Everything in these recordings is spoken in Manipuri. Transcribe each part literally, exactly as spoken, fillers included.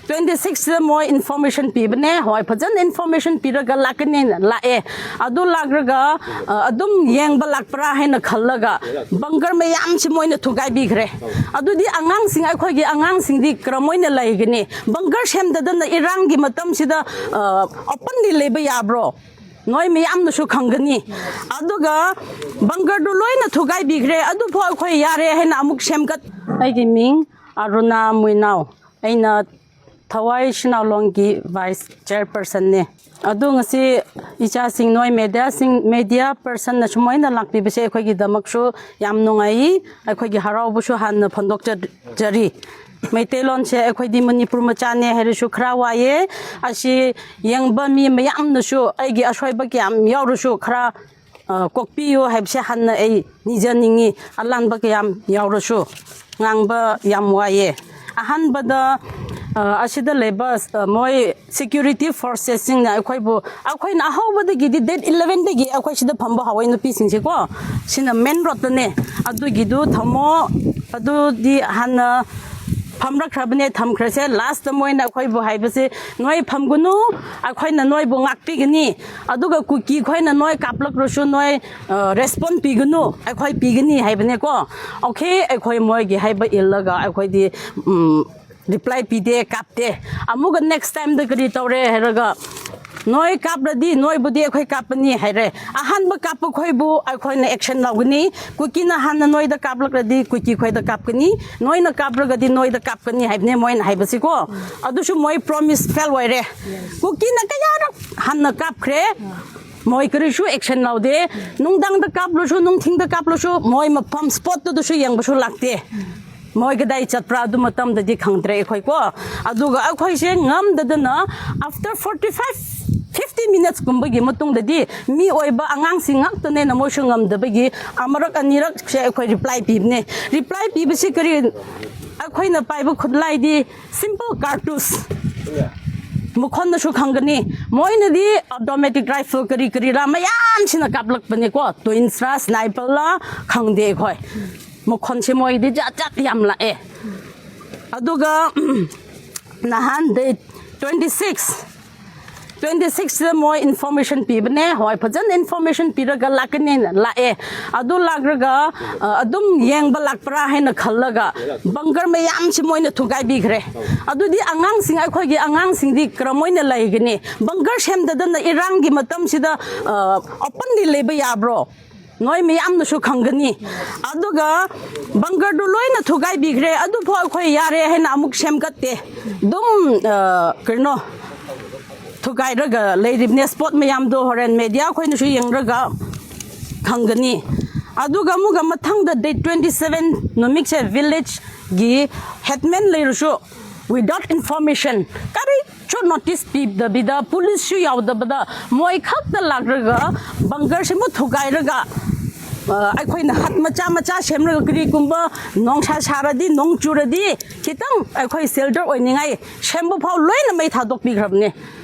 ꯇ꯭ꯋꯦꯟꯇꯤ ꯁꯤꯛꯁꯇ ꯃꯣꯏ ꯏꯟꯐꯣꯔꯃꯦꯁꯟ ꯄꯤꯕꯅꯦ꯫ ꯍꯣꯏ, ꯐꯖꯅ ꯏꯟꯐꯣꯔꯃꯦꯁꯟ ꯄꯤꯔꯒ ꯂꯥꯛꯀꯅꯤꯅ ꯂꯥꯛꯑꯦ꯫ ꯑꯗꯨ ꯂꯥꯛꯂꯒ ꯑ, ꯑꯗꯨꯝ ꯌꯦꯡꯕ ꯂꯥꯛꯄ꯭ꯔꯥ ꯍꯥꯏꯅ ꯈꯜꯂꯒ ꯕꯪꯀꯔ ꯃꯌꯥꯝꯁꯤ ꯃꯣꯏꯅ ꯊꯨꯒꯥꯏꯕꯤꯈ꯭ꯔꯦ꯫ ꯑꯗꯨꯗꯤ ꯑꯉꯥꯡꯁꯤꯡ, ꯑꯩꯈꯣꯏꯒꯤ ꯑꯉꯥꯡꯁꯤꯡꯗꯤ ꯀꯔꯝꯍꯥꯏꯅ ꯂꯩꯒꯅꯤ? ꯕꯪꯀꯔ ꯁꯦꯝꯗꯗꯅ ꯏꯔꯥꯡꯒꯤ ꯃꯇꯝꯁꯤꯗ ꯑꯣꯄꯟꯂꯤ ꯂꯩꯕ ꯌꯥꯕ꯭ꯔꯣ? ꯅꯣꯏ ꯃꯌꯥꯝꯅꯁꯨ ꯈꯪꯒꯅꯤ꯫ ꯑꯗꯨꯒ ꯕꯪꯀꯔꯗꯨ ꯂꯣꯏꯅ ꯊꯨꯒꯥꯏꯕꯤꯈ꯭ꯔꯦ꯫ ꯑꯗꯨꯐꯥꯎ ꯑꯩꯈꯣꯏ ꯌꯥꯔꯦ ꯍꯥꯏꯅ ꯑꯃꯨꯛ ꯁꯦꯝꯒꯠ ꯑꯩꯒꯤ ꯃꯤꯡ ꯑꯔꯨꯅꯥ ꯃꯨꯏꯅꯥꯎ꯫ ꯑꯩꯅ ꯊꯋꯥꯏ ꯁꯤꯅꯥꯎꯂꯣꯡꯒꯤ ꯚꯥꯏꯁ ꯆꯤꯌꯔꯄꯔꯁꯟꯅꯦ꯫ ꯑꯗꯣ ꯉꯁꯤ ꯏꯆꯥꯁꯤꯡ, ꯅꯣꯏ ꯃꯦꯗꯤꯌꯥꯁꯤꯡ, ꯃꯦꯗꯤꯌꯥ ꯄꯔꯁꯟꯅ ꯁꯨꯃꯥꯏꯅ ꯂꯥꯛꯄꯤꯕꯁꯦ ꯑꯩꯈꯣꯏꯒꯤꯗꯃꯛꯁꯨ ꯌꯥꯝ ꯅꯨꯡꯉꯥꯏ꯫ ꯑꯩꯈꯣꯏꯒꯤ ꯍꯔꯥꯎꯕꯁꯨ ꯍꯥꯟꯅ ꯐꯣꯡꯗꯣꯛꯆꯔꯤ꯫ ꯃꯩꯇꯩꯂꯣꯟꯁꯦ ꯑꯩꯈꯣꯏꯗꯤ ꯃꯅꯤꯄꯨꯔ ꯃꯆꯥꯅꯦ ꯍꯥꯏꯔꯁꯨ ꯈꯔ ꯋꯥꯏꯌꯦ꯫ ꯑꯁꯤ ꯌꯦꯡꯕ ꯃꯤ ꯃꯌꯥꯝꯅꯁꯨ ꯑꯩꯒꯤ ꯑꯁꯣꯏꯕ ꯀꯌꯥꯝ ꯌꯥꯎꯔꯁꯨ ꯈꯔ ꯑ, ꯀꯣꯛꯄꯤꯌꯨ ꯍꯥꯏꯕꯁꯦ ꯍꯥꯟꯅ ꯑꯩ ꯅꯤꯖꯅꯤꯡꯉꯤ꯫ ꯑꯂꯥꯟꯕ ꯀꯌꯥꯝ ꯌꯥꯎꯔꯁꯨ ꯉꯥꯡꯕ ꯌꯥꯝ ꯋꯥꯏꯌꯦ꯫ ꯑꯍꯥꯟꯕꯗ, ꯑ, ꯑꯁꯤꯗ ꯂꯩꯕ, ꯑ, ꯃꯣꯏ ꯁꯦꯀ꯭ꯌꯨꯔꯤꯇꯤ ꯐꯣꯔꯁꯦꯁꯁꯤꯡꯅ ꯑꯩꯈꯣꯏꯕꯨ, ꯑꯩꯈꯣꯏꯅ ꯑꯍꯧꯕꯗꯒꯤꯗꯤ ꯗꯦꯠ ꯏꯂꯚꯦꯟꯗꯒꯤ ꯑꯩꯈꯣꯏ ꯁꯤꯗ ꯐꯝꯕ ꯍꯧꯋꯦ, ꯅꯨꯄꯤꯁꯤꯡꯁꯦꯀꯣ꯫ ꯁꯤꯅ ꯃꯦꯟ ꯔꯣꯗꯇꯅꯦ꯫ ꯑꯗꯨꯒꯤꯗꯨ ꯊꯝꯃꯣ, ꯑꯗꯨꯗꯤ ꯍꯥꯟꯅ ꯐꯝꯔꯛꯈ꯭ꯔꯕꯅꯦ, ꯊꯝꯈ꯭ꯔꯁꯦ꯫ ꯂꯥꯁꯇ ꯃꯣꯏꯅ ꯑꯩꯈꯣꯏꯕꯨ ꯍꯥꯏꯕꯁꯦ, "ꯅꯣꯏ ꯐꯝꯒꯅꯨ, ꯑꯩꯈꯣꯏꯅ ꯅꯣꯏꯕꯨ ꯉꯥꯛꯄꯤꯒꯅꯤ, ꯑꯗꯨꯒ ꯀꯨꯀꯤ ꯈꯣꯏꯅ ꯅꯣꯏ ꯀꯥꯞꯂꯛꯂꯁꯨ ꯅꯣꯏ, ꯑ, ꯔꯦꯁꯄꯣꯟ ꯄꯤꯒꯅꯨ, ꯑꯩꯈꯣꯏ ꯄꯤꯒꯅꯤ" ꯍꯥꯏꯕꯅꯦꯀꯣ꯫ ꯑꯣꯀꯦ, ꯑꯩꯈꯣꯏ ꯃꯣꯏꯒꯤ ꯍꯥꯏꯕ ꯏꯜꯂꯒ ꯑꯩꯈꯣꯏꯗꯤ, ꯎꯝ, ꯔꯤꯄ꯭ꯂꯥꯏ ꯄꯤꯗꯦ, ꯀꯥꯞꯇꯦ꯫ ꯑꯃꯨꯛꯀ ꯅꯦꯛꯁ ꯇꯥꯏꯝꯗ ꯀꯔꯤ ꯇꯧꯔꯦ ꯍꯥꯏꯔꯒ, "ꯅꯣꯏ ꯀꯥꯞꯂꯗꯤ ꯅꯣꯏꯕꯨꯗꯤ ꯑꯩꯈꯣꯏ ꯀꯥꯞꯄꯅꯤ" ꯍꯥꯏꯔꯦ꯫ ꯑꯍꯥꯟꯕ ꯀꯥꯞꯄ ꯈꯣꯏꯕꯨ ꯑꯩꯈꯣꯏꯅ ꯑꯦꯛꯁꯟ ꯂꯧꯒꯅꯤ, ꯀꯨꯀꯤꯅ ꯍꯥꯟꯅ ꯅꯣꯏꯗ ꯀꯥꯞꯂꯛꯂꯗꯤ ꯀꯨꯀꯤ ꯈꯣꯏꯗ ꯀꯥꯞꯀꯅꯤ, ꯅꯣꯏꯅ ꯀꯥꯞꯂꯒꯗꯤ ꯅꯣꯏꯗ ꯀꯥꯞꯀꯅꯤ ꯍꯥꯏꯕꯅꯦ ꯃꯣꯏꯅ ꯍꯥꯏꯕꯁꯤꯀꯣ꯫ ꯑꯗꯨꯁꯨ ꯃꯣꯏ ꯄ꯭ꯔꯣꯃꯤꯁ ꯐꯦꯜ ꯑꯣꯏꯔꯦ꯫ ꯀꯨꯀꯤꯅ ꯀꯌꯥꯔꯛ ꯍꯥꯟꯅ ꯀꯥꯞꯈ꯭ꯔꯦ꯫ ꯃꯣꯏ ꯀꯔꯤꯁꯨ ꯑꯦꯛꯁꯟ ꯂꯧꯗꯦ꯫ ꯅꯨꯡꯗꯥꯡꯗ ꯀꯥꯞꯂꯁꯨ, ꯅꯨꯡꯊꯤꯡꯗ ꯀꯥꯞꯂꯁꯨ, ꯃꯣꯏ ꯃꯐꯝ ꯁ꯭ꯄꯣꯠꯇꯨꯗꯁꯨ ꯌꯦꯡꯕꯁꯨ ꯂꯥꯛꯇꯦ꯫ ꯃꯣꯏ ꯀꯗꯥꯏ ꯆꯠꯄ꯭ꯔꯥ ꯑꯗꯨ ꯃꯇꯝꯗꯗꯤ ꯈꯪꯗ꯭ꯔꯦ ꯑꯩꯈꯣꯏ ꯀꯣ꯫ ꯑꯗꯨꯒ ꯑꯩꯈꯣꯏꯁꯦ ꯉꯝꯗꯗꯅ, ꯑꯥꯐꯇꯔ ꯐꯣꯔꯇꯤ ꯐꯥꯏꯚ, ꯐꯤꯐꯇꯤ ꯃꯤꯅꯠꯁꯀꯨꯝꯕꯒꯤ ꯃꯇꯨꯡꯗꯗꯤ, ꯃꯤ ꯑꯣꯏꯕ ꯑꯉꯥꯡꯁꯤꯡ ꯉꯥꯛꯇꯅꯦꯅ ꯃꯣꯏꯁꯨ ꯉꯝꯗꯕꯒꯤ ꯑꯃꯔꯛ ꯑꯅꯤꯔꯛꯁꯦ ꯑꯩꯈꯣꯏ ꯔꯤꯄ꯭ꯂꯥꯏ ꯄꯤꯕꯅꯦ꯫ ꯔꯤꯄ꯭ꯂꯥꯏ ꯄꯤꯕꯁꯤ ꯀꯔꯤ? ꯑꯩꯈꯣꯏꯅ ꯄꯥꯏꯕ ꯈꯨꯠꯂꯥꯏꯗꯤ ꯁꯤꯝꯄꯜ ꯀꯥꯔꯇꯨꯁ꯫ ꯃꯈꯣꯟꯅꯁꯨ ꯈꯪꯒꯅꯤ꯫ ꯃꯣꯏꯅꯗꯤ ꯑꯣꯇꯣꯃꯦꯇꯤꯛ ꯔꯥꯏꯐꯜ ꯀꯔꯤ ꯀꯔꯤꯔꯥ ꯃꯌꯥꯝꯁꯤꯅ ꯀꯥꯞꯂꯛꯄꯅꯦꯀꯣ꯫ ꯇ꯭ꯋꯤꯟꯁꯔꯥ, ꯁ꯭ꯅꯥꯏꯄꯔꯂꯥ ꯈꯪꯗꯦ ꯑꯩꯈꯣꯏ꯫ ꯃꯈꯣꯟꯁꯦ ꯃꯣꯏꯗꯤ ꯖꯥꯠ ꯖꯥꯠ ꯌꯥꯝ ꯂꯥꯛꯑꯦ꯫ ꯑꯗꯨꯒ, ꯎꯝ, ꯅꯍꯥꯟ ꯗꯦꯠ ꯇ꯭ꯋꯦꯟꯇꯤ ꯁꯤꯛꯁ, ꯇ꯭ꯋꯦꯟꯇꯤ ꯁꯤꯛꯁꯇ ꯃꯣꯏ ꯏꯟꯐꯣꯔꯃꯦꯁꯟ ꯄꯤꯕꯅꯦ꯫ ꯍꯣꯏ, ꯐꯖꯅ ꯏꯟꯐꯣꯔꯃꯦꯁꯟ ꯄꯤꯔꯒ ꯂꯥꯛꯀꯅꯤꯅ ꯂꯥꯛꯑꯦ꯫ ꯑꯗꯨ ꯂꯥꯛꯂꯒ, ꯑ, ꯑꯗꯨꯝ ꯌꯦꯡꯕ ꯂꯥꯛꯄ꯭ꯔꯥ ꯍꯥꯏꯅ ꯈꯜꯂꯒ ꯕꯪꯀꯔ ꯃꯌꯥꯝꯁꯤ ꯃꯣꯏꯅ ꯊꯨꯒꯥꯏꯕꯤꯈ꯭ꯔꯦ꯫ ꯑꯗꯨꯗꯤ ꯑꯉꯥꯡꯁꯤꯡ, ꯑꯩꯈꯣꯏꯒꯤ ꯑꯉꯥꯡꯁꯤꯡꯗꯤ ꯀꯔꯝꯍꯥꯏꯅ ꯂꯩꯒꯅꯤ? ꯕꯪꯀꯔ ꯁꯦꯝꯗꯗꯅ ꯏꯔꯥꯡꯒꯤ ꯃꯇꯝꯁꯤꯗ, ꯑ, ꯑꯣꯄꯟꯂꯤ ꯂꯩꯕ ꯌꯥꯕ꯭ꯔꯣ? ꯅꯣꯏ ꯃꯌꯥꯝꯅꯁꯨ ꯈꯪꯒꯅꯤ꯫ ꯑꯗꯨꯒ ꯕꯪꯀꯔꯗꯨ ꯂꯣꯏꯅ ꯊꯨꯒꯥꯏꯕꯤꯈ꯭ꯔꯦ꯫ ꯑꯗꯨꯐꯥꯎ ꯑꯩꯈꯣꯏ ꯌꯥꯔꯦ ꯍꯥꯏꯅ ꯑꯃꯨꯛ ꯁꯦꯝꯒꯠꯇꯦ꯫ ꯑꯗꯨꯝ, ꯑ, ꯀꯩꯅꯣ, ꯊꯨꯒꯥꯏꯔꯒ ꯂꯩꯔꯤꯕꯅꯦ꯫ ꯁ꯭ꯄꯣꯠ ꯃꯌꯥꯝꯗꯣ ꯍꯣꯔꯦꯟ ꯃꯦꯗꯤꯌꯥ ꯑꯩꯈꯣꯏꯅꯁꯨ ꯌꯦꯡꯔꯒ ꯈꯪꯒꯅꯤ꯫ ꯑꯗꯨꯒ ꯑꯃꯨꯛꯀ ꯃꯊꯪꯗ ꯗꯦꯠ ꯇ꯭ꯋꯦꯟꯇꯤ ꯁꯚꯦꯟ ꯅꯨꯃꯤꯠꯁꯦ ꯚꯤꯂꯦꯖꯀꯤ ꯍꯦꯗꯃꯦꯟ ꯂꯩꯔꯁꯨ, without information, ꯀꯔꯤꯁꯨ ꯅꯣꯇꯤꯁ ꯄꯤꯗꯕꯤꯗ, ꯄꯨꯂꯤꯁꯁꯨ ꯌꯥꯎꯗꯕꯗ, ꯃꯣꯏ ꯈꯛꯇ ꯂꯥꯛꯂꯒ ꯕꯪꯀꯔꯁꯤꯃꯨꯛ ꯊꯨꯒꯥꯏꯔꯒ, ꯑ, ꯑꯩꯈꯣꯏꯅ ꯍꯠ ꯃꯆꯥ ꯃꯆꯥ ꯁꯦꯝꯂꯒ, ꯀꯔꯤꯒꯨꯝꯕ ꯅꯣꯡꯁꯥ ꯁꯥꯔꯗꯤ, ꯅꯣꯡ ꯆꯨꯔꯗꯤ, ꯈꯤꯇꯪ ꯑꯩꯈꯣꯏ ꯁꯦꯜꯇꯔ ꯑꯣꯏꯅꯤꯡꯉꯥꯏ ꯁꯦꯝꯕ ꯐꯥꯎ ꯂꯣꯏꯅ ꯃꯩ ꯊꯥꯗꯣꯛꯄꯤꯈ꯭ꯔꯕꯅꯦ꯫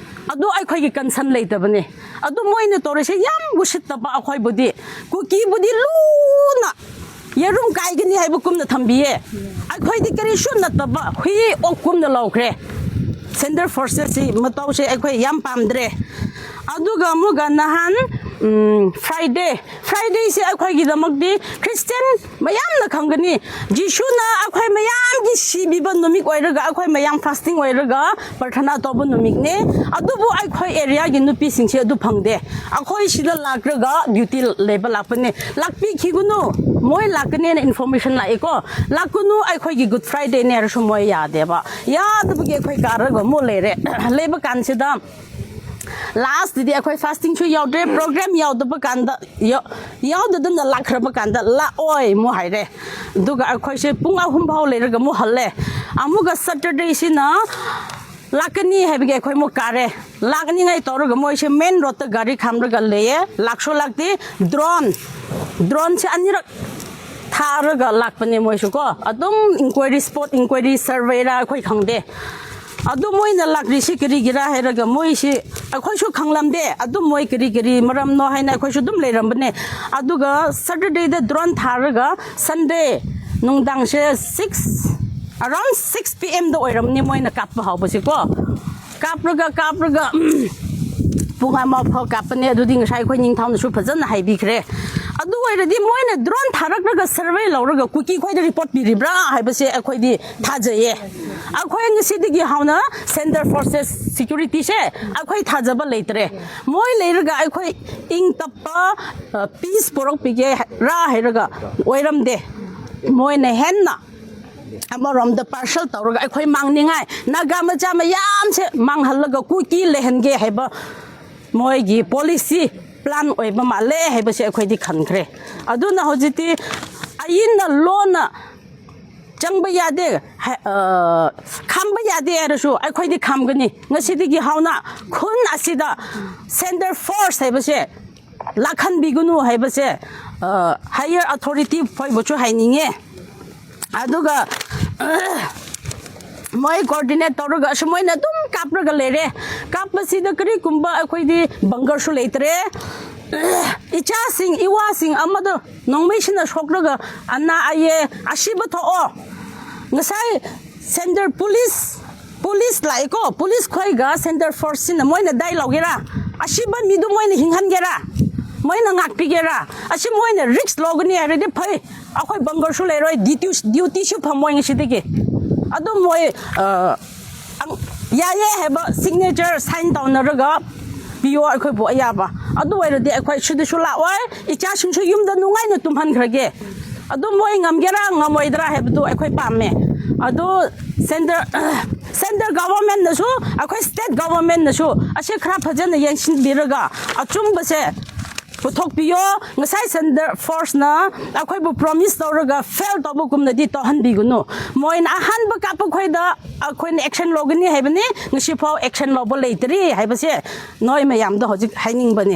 ꯑꯗꯨ ꯑꯩꯈꯣꯏꯒꯤ ꯀꯟꯁꯔꯟ ꯂꯩꯇꯕꯅꯦ꯫ ꯑꯗꯨ ꯃꯣꯏꯅ ꯇꯧꯔꯤꯁꯦ ꯌꯥꯝ ꯎꯁꯤꯠꯇꯕ꯫ ꯑꯩꯈꯣꯏꯕꯨꯗꯤ, ꯀꯨꯀꯤꯕꯨꯗꯤ ꯂꯨꯅ ꯌꯦꯔꯨꯝ ꯀꯥꯏꯒꯅꯤ ꯍꯥꯏꯕ ꯀꯨꯝꯅ ꯊꯝꯕꯤꯌꯦ꯫ ꯑꯩꯈꯣꯏꯗꯤ ꯀꯔꯤꯁꯨ ꯅꯠꯇꯕ ꯍꯨꯏ ꯑꯣꯛ ꯀꯨꯝꯅ ꯂꯧꯈ꯭ꯔꯦ꯫ ꯁꯦꯟꯇꯔ ꯐꯣꯔꯁꯦꯁꯁꯤ ꯃꯇꯧꯁꯦ ꯑꯩꯈꯣꯏ ꯌꯥꯝ ꯄꯥꯝꯗ꯭ꯔꯦ꯫ ꯑꯗꯨꯒ ꯑꯃꯨꯛꯀ ꯅꯍꯥꯟ, ꯎꯝ, ꯐ꯭ꯔꯥꯏꯗꯦ, ꯐ꯭ꯔꯥꯏꯗꯦꯁꯦ ꯑꯩꯈꯣꯏꯒꯤꯗꯃꯛꯇꯤ ꯈ꯭ꯔꯤꯁꯇꯤꯌꯟ ꯃꯌꯥꯝꯅ ꯈꯪꯒꯅꯤ꯫ ꯖꯤꯁꯨꯅ ꯑꯩꯈꯣꯏ ꯃꯌꯥꯝꯒꯤ ꯁꯤꯕꯤꯕ ꯅꯨꯃꯤꯠ ꯑꯣꯏꯔꯒ, ꯑꯩꯈꯣꯏ ꯃꯌꯥꯝ ꯐꯥꯁꯇꯤꯡ ꯑꯣꯏꯔꯒ ꯄ꯭ꯔꯊꯅꯥ ꯇꯧꯕ ꯅꯨꯃꯤꯠꯅꯦ꯫ ꯑꯗꯨꯕꯨ ꯑꯩꯈꯣꯏ ꯑꯦꯔꯤꯌꯥꯒꯤ ꯅꯨꯄꯤꯁꯤꯡꯁꯦ ꯑꯗꯨ ꯐꯪꯗꯦ꯫ ꯑꯩꯈꯣꯏ ꯁꯤꯗ ꯂꯥꯛꯂꯒ ꯗ꯭ꯌꯨꯇꯤ ꯂꯩꯕ ꯂꯥꯛꯄꯅꯦ꯫ ꯂꯥꯛꯄꯤꯈꯤꯒꯅꯨ, ꯃꯣꯏ ꯂꯥꯛꯀꯅꯦꯅ ꯏꯟꯐꯣꯔꯃꯦꯁꯟ ꯂꯥꯛꯑꯦꯀꯣ꯫ ꯂꯥꯛꯀꯅꯨ, ꯑꯩꯈꯣꯏꯒꯤ ꯒꯨꯗ ꯐ꯭ꯔꯥꯏꯗꯦꯅꯦ ꯍꯥꯏꯔꯁꯨ ꯃꯣꯏ ꯌꯥꯗꯦꯕ꯫ ꯌꯥꯗꯕꯒꯤ ꯑꯩꯈꯣꯏ ꯀꯥꯔꯒ ꯑꯃꯨꯛ ꯂꯩꯔꯦ꯫ ꯂꯩꯕ ꯀꯥꯟꯁꯤꯗ ꯂꯥꯁꯇꯗꯤ ꯑꯩꯈꯣꯏ ꯐꯥꯁꯇꯤꯡꯁꯨ ꯌꯥꯎꯗ꯭ꯔꯦ, ꯄ꯭ꯔꯣꯒ꯭ꯔꯥꯝ ꯌꯥꯎꯗꯕ ꯀꯥꯟꯗ, ꯌꯥꯎ-, ꯌꯥꯎꯗꯗꯅ ꯂꯥꯛꯈ꯭ꯔꯕ ꯀꯥꯟꯗ ꯂꯥꯛꯑꯣꯏ ꯑꯃꯨꯛ ꯍꯥꯏꯔꯦ꯫ ꯑꯗꯨꯒ ꯑꯩꯈꯣꯏꯁꯦ ꯄꯨꯡ ꯑꯍꯨꯝ ꯐꯥꯎ ꯂꯩꯔꯒ ꯑꯃꯨꯛ ꯍꯜꯂꯦ꯫ ꯑꯃꯨꯛꯀ ꯁꯇꯔꯗꯦꯁꯤꯅ ꯂꯥꯛꯀꯅꯤ ꯍꯥꯏꯕꯒꯤ ꯑꯩꯈꯣꯏ ꯑꯃꯨꯛ ꯀꯥꯔꯦ꯫ ꯂꯥꯛꯅꯤꯡꯉꯥꯏ ꯇꯧꯔꯒ ꯃꯣꯏꯁꯦ ꯃꯦꯟ ꯔꯣꯗꯇ ꯒꯥꯔꯤ ꯈꯥꯝꯔꯒ ꯂꯩꯌꯦ꯫ ꯂꯥꯛꯁꯨ ꯂꯥꯛꯇꯦ꯫ ꯗ꯭ꯔꯣꯟ, ꯗ꯭ꯔꯣꯟꯁꯦ ꯑꯅꯤꯔꯛ ꯊꯥꯔꯒ ꯂꯥꯛꯄꯅꯦ ꯃꯣꯏꯁꯨ ꯀꯣ꯫ ꯑꯗꯨꯝ ꯏꯟꯀ꯭ꯋꯥꯏꯔꯤ, ꯁ꯭ꯄꯣꯠ ꯏꯟꯀ꯭ꯋꯥꯏꯔꯤ, ꯁꯔꯚꯦꯔꯥ ꯑꯩꯈꯣꯏ ꯈꯪꯗꯦ꯫ ꯑꯗꯨ ꯃꯣꯏꯅ ꯂꯥꯛꯂꯤꯁꯤ ꯀꯔꯤꯒꯤꯔꯥ ꯍꯥꯏꯔꯒ ꯃꯣꯏꯁꯤ ꯑꯩꯈꯣꯏꯁꯨ ꯈꯪꯂꯝꯗꯦ꯫ ꯑꯗꯨꯝ ꯃꯣꯏ ꯀꯔꯤ ꯀꯔꯤ ꯃꯔꯝꯅꯣ ꯍꯥꯏꯅ ꯑꯩꯈꯣꯏꯁꯨ ꯑꯗꯨꯝ ꯂꯩꯔꯝꯕꯅꯦ꯫ ꯑꯗꯨꯒ ꯁꯇꯔꯗꯦꯗ ꯗ꯭ꯔꯣꯟ ꯊꯥꯔꯒ ꯁꯟꯗꯦ ꯅꯨꯡꯗꯥꯡꯁꯦ ꯁꯤꯛꯁ ꯑꯔꯥꯎꯟ ꯁꯤꯛꯁ ꯄꯤ ꯑꯦꯝꯗ ꯑꯣꯏꯔꯝꯅꯤ ꯃꯣꯏꯅ ꯀꯥꯞꯄ ꯍꯧꯕꯁꯤꯀꯣ꯫ ꯀꯥꯞꯂꯒ ꯀꯥꯞꯂꯒ ꯎꯝ, ꯄꯨꯡ ꯑꯃ ꯐꯥꯎ ꯀꯥꯞꯄꯅꯦ꯫ ꯑꯗꯨꯗꯤ ꯉꯁꯥꯏ ꯑꯩꯈꯣꯏ ꯅꯤꯡꯊꯧꯅꯁꯨ ꯐꯖꯅ ꯍꯥꯏꯕꯤꯈ꯭ꯔꯦ꯫ ꯑꯗꯨ ꯑꯣꯏꯔꯗꯤ ꯃꯣꯏꯅ ꯗ꯭ꯔꯣꯟ ꯊꯥꯔꯛꯂꯒ ꯁꯔꯚꯦ ꯂꯧꯔꯒ ꯀꯨꯀꯤ ꯈꯣꯏꯗ ꯔꯤꯄꯣꯔꯠ ꯄꯤꯔꯤꯕ꯭ꯔꯥ ꯍꯥꯏꯕꯁꯦ ꯑꯩꯈꯣꯏꯗꯤ ꯊꯥꯖꯩꯌꯦ꯫ ꯑꯩꯈꯣꯏ ꯉꯁꯤꯗꯒꯤ ꯍꯧꯅ ꯁꯦꯟꯇꯔ ꯐꯣꯔꯁꯦꯁ ꯁꯦꯀ꯭ꯌꯨꯔꯤꯇꯤꯁꯦ ꯑꯩꯈꯣꯏ ꯊꯥꯖꯕ ꯂꯩꯇ꯭ꯔꯦ꯫ ꯃꯣꯏ ꯂꯩꯔꯒ ꯑꯩꯈꯣꯏ ꯏꯪ ꯇꯞꯄ ꯄꯤꯁ ꯄꯨꯔꯛꯄꯤꯒꯦ ꯔꯥ ꯍꯥꯏꯔꯒ ꯑꯣꯏꯔꯝꯗꯦ꯫ ꯃꯣꯏꯅ ꯍꯦꯟꯅ ꯑꯃꯔꯣꯝꯗ ꯄꯥꯔꯁꯦꯜ ꯇꯧꯔꯒ ꯑꯩꯈꯣꯏ ꯃꯥꯡꯅꯤꯡꯉꯥꯏ ꯅꯥꯒꯥ ꯃꯆꯥ ꯃꯌꯥꯝꯁꯦ ꯃꯥꯡꯍꯜꯂꯒ ꯀꯨꯀꯤ ꯂꯩꯍꯟꯒꯦ ꯍꯥꯏꯕ ꯃꯣꯏꯒꯤ ꯄꯣꯂꯤꯁꯤ ꯄ꯭ꯂꯥꯟ ꯑꯣꯏꯕ ꯃꯥꯜꯂꯦ ꯍꯥꯏꯕꯁꯦ ꯑꯩꯈꯣꯏꯗꯤ ꯈꯟꯈ꯭ꯔꯦ꯫ ꯑꯗꯨꯅ ꯍꯧꯖꯤꯛꯇꯤ ꯑꯏꯟꯅ ꯂꯣꯟꯅ ꯆꯪꯕ ꯌꯥꯗꯦ, ꯍꯥ-, ꯑ, ꯈꯥꯝꯕ ꯌꯥꯗꯦ ꯍꯥꯏꯔꯁꯨ ꯑꯩꯈꯣꯏꯗꯤ ꯈꯥꯝꯒꯅꯤ꯫ ꯉꯁꯤꯗꯒꯤ ꯍꯧꯅ ꯈꯨꯟ ꯑꯁꯤꯗ ꯁꯦꯟꯇꯔ ꯐꯣꯔꯁ ꯍꯥꯏꯕꯁꯦ ꯂꯥꯛꯍꯟꯕꯤꯒꯅꯨ ꯍꯥꯏꯕꯁꯦ ꯍꯥꯏꯌꯔ ꯑꯣꯊꯣꯔꯤꯇꯤ ꯈꯣꯏꯕꯨꯁꯨ ꯍꯥꯏꯅꯤꯡꯉꯦ꯫ ꯑꯗꯨꯒ ꯃꯣꯏ ꯀꯣꯑꯣꯔꯗꯤꯅꯦꯠ ꯇꯧꯔꯒ ꯑꯁꯨꯃꯥꯏꯅ ꯑꯗꯨꯝ ꯀꯥꯞꯂꯒ ꯂꯩꯔꯦ꯫ ꯀꯥꯞꯄꯁꯤꯗ ꯀꯔꯤꯒꯨꯝꯕ ꯑꯩꯈꯣꯏꯗꯤ ꯕꯪꯒꯔꯁꯨ ꯂꯩꯇ꯭ꯔꯦ꯫ ꯏꯆꯥꯁꯤꯡ ꯏꯋꯥꯁꯤꯡ ꯑꯃꯗꯣ ꯅꯣꯡꯃꯩꯁꯤꯅ ꯁꯣꯛꯂꯒ ꯑꯅꯥ ꯑꯌꯦꯛ ꯑꯁꯤꯕ ꯊꯣꯛꯑꯣ꯫ ꯉꯁꯥꯏ ꯁꯦꯟꯇꯔ ꯄꯨꯂꯤꯁ ꯄꯨꯂꯤꯁ ꯂꯥꯛꯏꯀꯣ, ꯄꯨꯂꯤꯁ ꯈꯣꯏꯒ ꯁꯦꯟꯇꯔ ꯐꯣꯔꯁꯁꯤꯅ ꯃꯣꯏꯅ ꯗꯥꯏ ꯂꯧꯒꯦꯔꯥ? ꯑꯁꯤꯕ ꯃꯤꯗꯨ ꯃꯣꯏꯅ ꯍꯤꯡꯍꯟꯒꯦꯔꯥ? ꯃꯣꯏꯅ ꯉꯥꯛꯄꯤꯒꯦꯔꯥ? ꯑꯁꯤ ꯃꯣꯏꯅ ꯔꯤꯛꯁ ꯂꯧꯒꯅꯤ ꯍꯥꯏꯔꯗꯤ ꯐꯩ꯫ ꯑꯩꯈꯣꯏ ꯕꯪꯒꯔꯁꯨ ꯂꯩꯔꯣꯏ, ꯗ꯭ꯌꯨꯇꯤ, ꯗ꯭ꯌꯨꯇꯤꯁꯨ ꯐꯝꯃꯣꯏ ꯉꯁꯤꯗꯒꯤ꯫ ꯑꯗꯨꯝ ꯃꯣꯏ, ꯑ, ꯑꯪ-, ꯌꯥꯏꯌꯦ ꯍꯥꯏꯕ ꯁꯤꯒꯅꯦꯆꯔ ꯁꯥꯏꯟ ꯇꯧꯅꯔꯒ ꯄꯤꯌꯣ ꯑꯩꯈꯣꯏꯕꯨ ꯑꯌꯥꯕ꯫ ꯑꯗꯨ ꯑꯣꯏꯔꯗꯤ ꯑꯩꯈꯣꯏ ꯁꯤꯗꯁꯨ ꯂꯥꯛꯑꯣꯏ, ꯏꯆꯥꯁꯤꯡꯁꯨ ꯌꯨꯝꯗ ꯅꯨꯡꯉꯥꯏꯅ ꯇꯨꯝꯍꯟꯈ꯭ꯔꯒꯦ꯫ ꯑꯗꯨ ꯃꯣꯏ ꯉꯝꯒꯦꯔꯥ ꯉꯝꯃꯣꯏꯗ꯭ꯔꯥ ꯍꯥꯏꯕꯗꯨ ꯑꯩꯈꯣꯏ ꯄꯥꯝꯃꯦ꯫ ꯑꯗꯨ ꯁꯦꯟꯇꯔ, ꯁꯦꯟꯇꯔ ꯒꯚꯔꯟꯃꯦꯟꯠꯅꯁꯨ, ꯑꯩꯈꯣꯏ ꯁ꯭ꯇꯦꯠ ꯒꯚꯔꯟꯃꯦꯟꯠꯅꯁꯨ ꯑꯁꯤ ꯈꯔ ꯐꯖꯅ ꯌꯦꯡꯁꯤꯟꯕꯤꯔꯒ ꯑꯆꯨꯝꯕꯁꯦ ꯄꯨꯊꯣꯛꯄꯤꯌꯣ꯫ ꯉꯁꯥꯏ ꯁꯦꯟꯇꯔ ꯐꯣꯔꯁꯅ ꯑꯩꯈꯣꯏꯕꯨ ꯄ꯭ꯔꯣꯃꯤꯁ ꯇꯧꯔꯒ ꯐꯦꯜ ꯇꯧꯕꯒꯨꯝꯅꯗꯤ ꯇꯧꯍꯟꯕꯤꯒꯅꯨ꯫ ꯃꯣꯏꯅ ꯑꯍꯥꯟꯕ ꯀꯥꯞꯄ ꯈꯣꯏꯗ ꯑꯩꯈꯣꯏꯅ ꯑꯦꯛꯁꯟ ꯂꯧꯒꯅꯤ ꯍꯥꯏꯕꯅꯤ, ꯉꯁꯤꯐꯥꯎ ꯑꯦꯛꯁꯟ ꯂꯧꯕ ꯂꯩꯇ꯭ꯔꯤ ꯍꯥꯏꯕꯁꯦ ꯅꯣꯏ ꯃꯌꯥꯝꯗ ꯍꯧꯖꯤꯛ ꯍꯥꯏꯅꯤꯡꯕꯅꯤ꯫